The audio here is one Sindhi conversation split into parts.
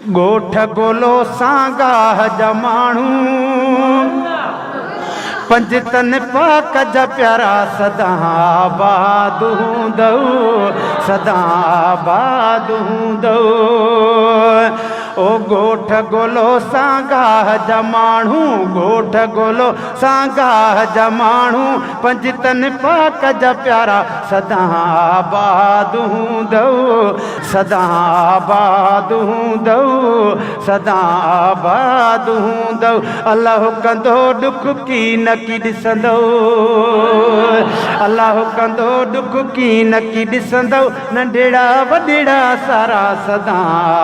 ڳوٺ گولو سانگاهه جا ماڻهو، پنجتن پاڪ جا پيارا سدا آباد هوندؤ، سدا آباد هوندؤ. او ڳوٺ گولو سانگاهه جا ماڻهو، ڳوٺ گولو سانگاهه جا ماڻهو، پنجتن پاڪ جا پيارا سدا آباد هوندؤ. سدا آباد هوندؤ، سدا آباد هوندؤ، الله ڪندو ڏک ڪي نه ڪي ڏسندؤ، الله ڪندو ڏک ڪي نه ڪي ڏسندؤ، ننڍڙا وڏڙا سارا سدا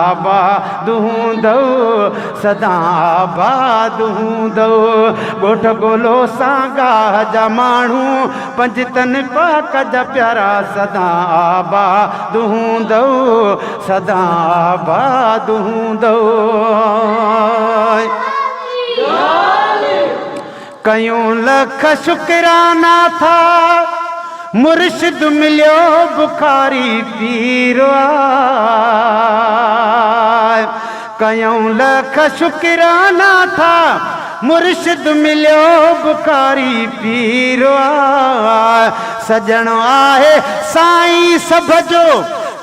آباد هوندؤ، سدا آباد هوندؤ، ڳوٺ گولو سانگاهه جا ماڻهو، پنجتن پاڪ جا پيارا سدا آباد هوندؤ، سدا آباد هوندؤ. ڪيون لک شڪرانا ٿا مرشد مليو بخاري پير آ. ڪيون لک شڪرانا ٿا مرشد مليو بخاري پير آ. سڄڻ آهي سائين سڀ جو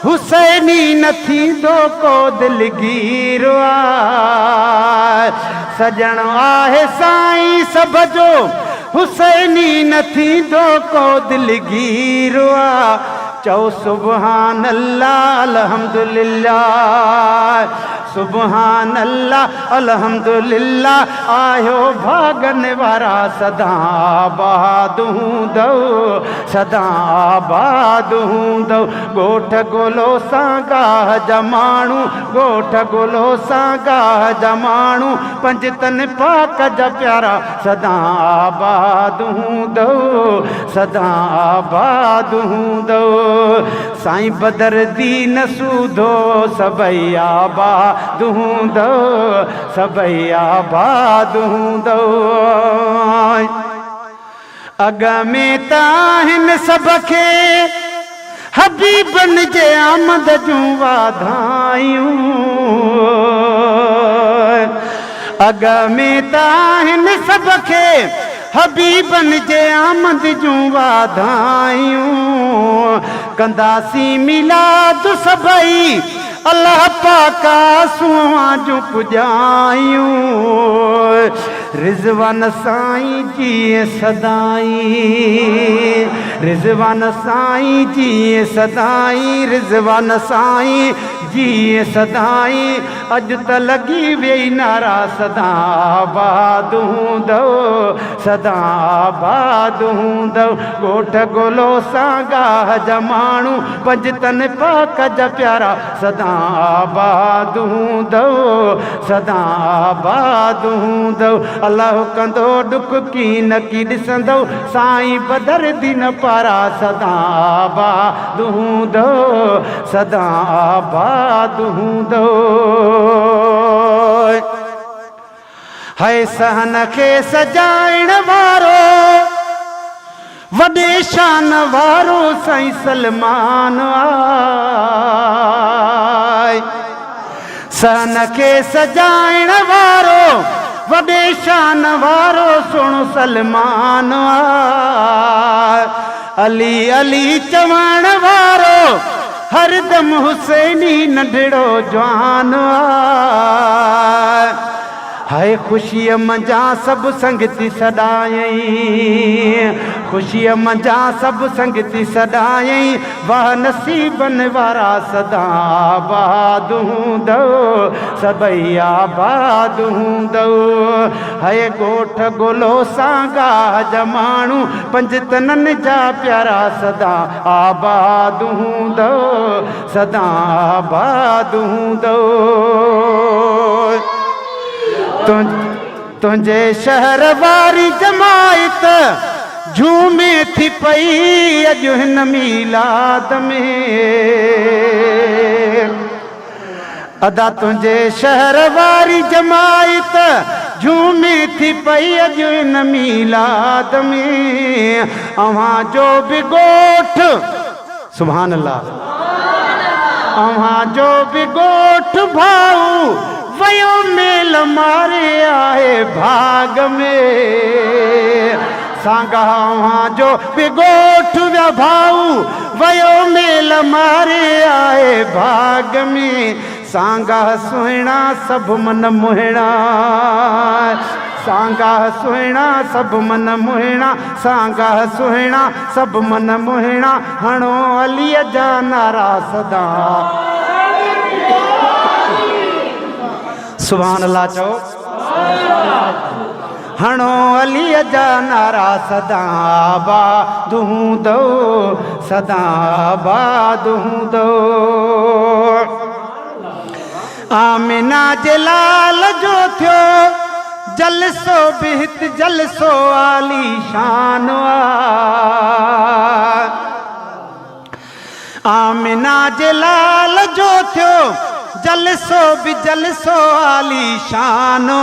حسيني نه ٿيندو ڪو دلگير آ. سڄڻ آهي سائين سڀ جو حسيني نه ٿيندو ڪو دلگير آ. چئو سبحان الله الحمدلله سبحان الله الحمدلله آهيو ڀاڳن وارا سدا آباد هوندؤ سدا آباد هوندؤ ڳوٺ گولو سانگاهه جا ماڻهو ڳوٺ گولو سانگاهه جا ماڻهو پنجتن پاڪ جا پيارا سدا آباد هوندؤ سدا آباد هوندؤ سائين بدر دين سوڌو سڀئي آباد هوندؤ سڀئي آباد هوندؤ. اڳ ۾ ته آهن سڀ کي حبيبن جي آمد جون واڌايون. اڳ ۾ ته آهن سڀ کي حبيبن جي آمد جون واڌايون. ڪنداسين ميلاد سڀئي الله پاڪ آسوئان جون پڄايون. رضوان سائين جيئي سدائين، رضوان سائين جيئي سدائين، رضوان سائين جيئي سدائين، اڄ ته لڳي ويئي نعرا سدا آباد هوندؤ، سدا آباد هوندؤ، ڳوٺ گولو سانگاهه جا ماڻهو، پنجتن پاڪ جا پيارا سدا آباد هوندؤ، سدا آباد هوندؤ، الله ڪندو ڏک ڪين ڪي ڏسندؤ، سائين بدر دين پارا سدا آباد هوندؤ، سدا آباد هوندؤ. هي صحن کي سجائڻ وارو وڏي شان وارو سائين سلمان آء. صحن کي سجائڻ وارو وڏي شان وارو سهڻو سلمان آء. علي علي چوڻ وارو هردم حسيني ننڍڙو جوان آء. هاء خوشيء منجهان سڀ سنگتي سڏايائين، خوشيء منجهان سڀ سنگتي سڏايائين، واهه نصيبن وارا سدا آباد هوندؤ، سڀئي آباد هوندؤ. هاء ڳوٺ گولو سانگاهه جا ماڻهو، پنجتنن جا پيارا سدا آباد هوندؤ، سدا آباد هوندؤ. تنهنجي شهر واري جماعت جهومي ٿي پئي اڄ هن ميلاد ۾. ادا تنهنجي شهر واري جماعت جهومي ٿي پئي اڄ هن ميلاد ۾. اوهان جو به ڳوٺ. سبحان الله. اوهان جو به ڳوٺ ڀائو ويو ميل ماري آهي ڀاڳ ۾. سانگا اوهان جو به ڳوٺ ويا ڀائو ويو ميل ماري آهي ڀاڳ ۾. سانگا سهڻا سڀ من موهڻا، سانگا سهڻا سڀ من موهڻا، سانگا سهڻا سڀ من موهڻا، هڻو عليء جا نعرا سدا. سبحان الله چئو. هڻو عليء جا نعرا سدا آباد هوندؤ، سدا آباد هوندؤ. آمنه جي لال جو ٿيو جلسو به هت جلسو عاليشان آ. آمنه جي لال جو ٿيو جلسو به جلسو عاليشان آ.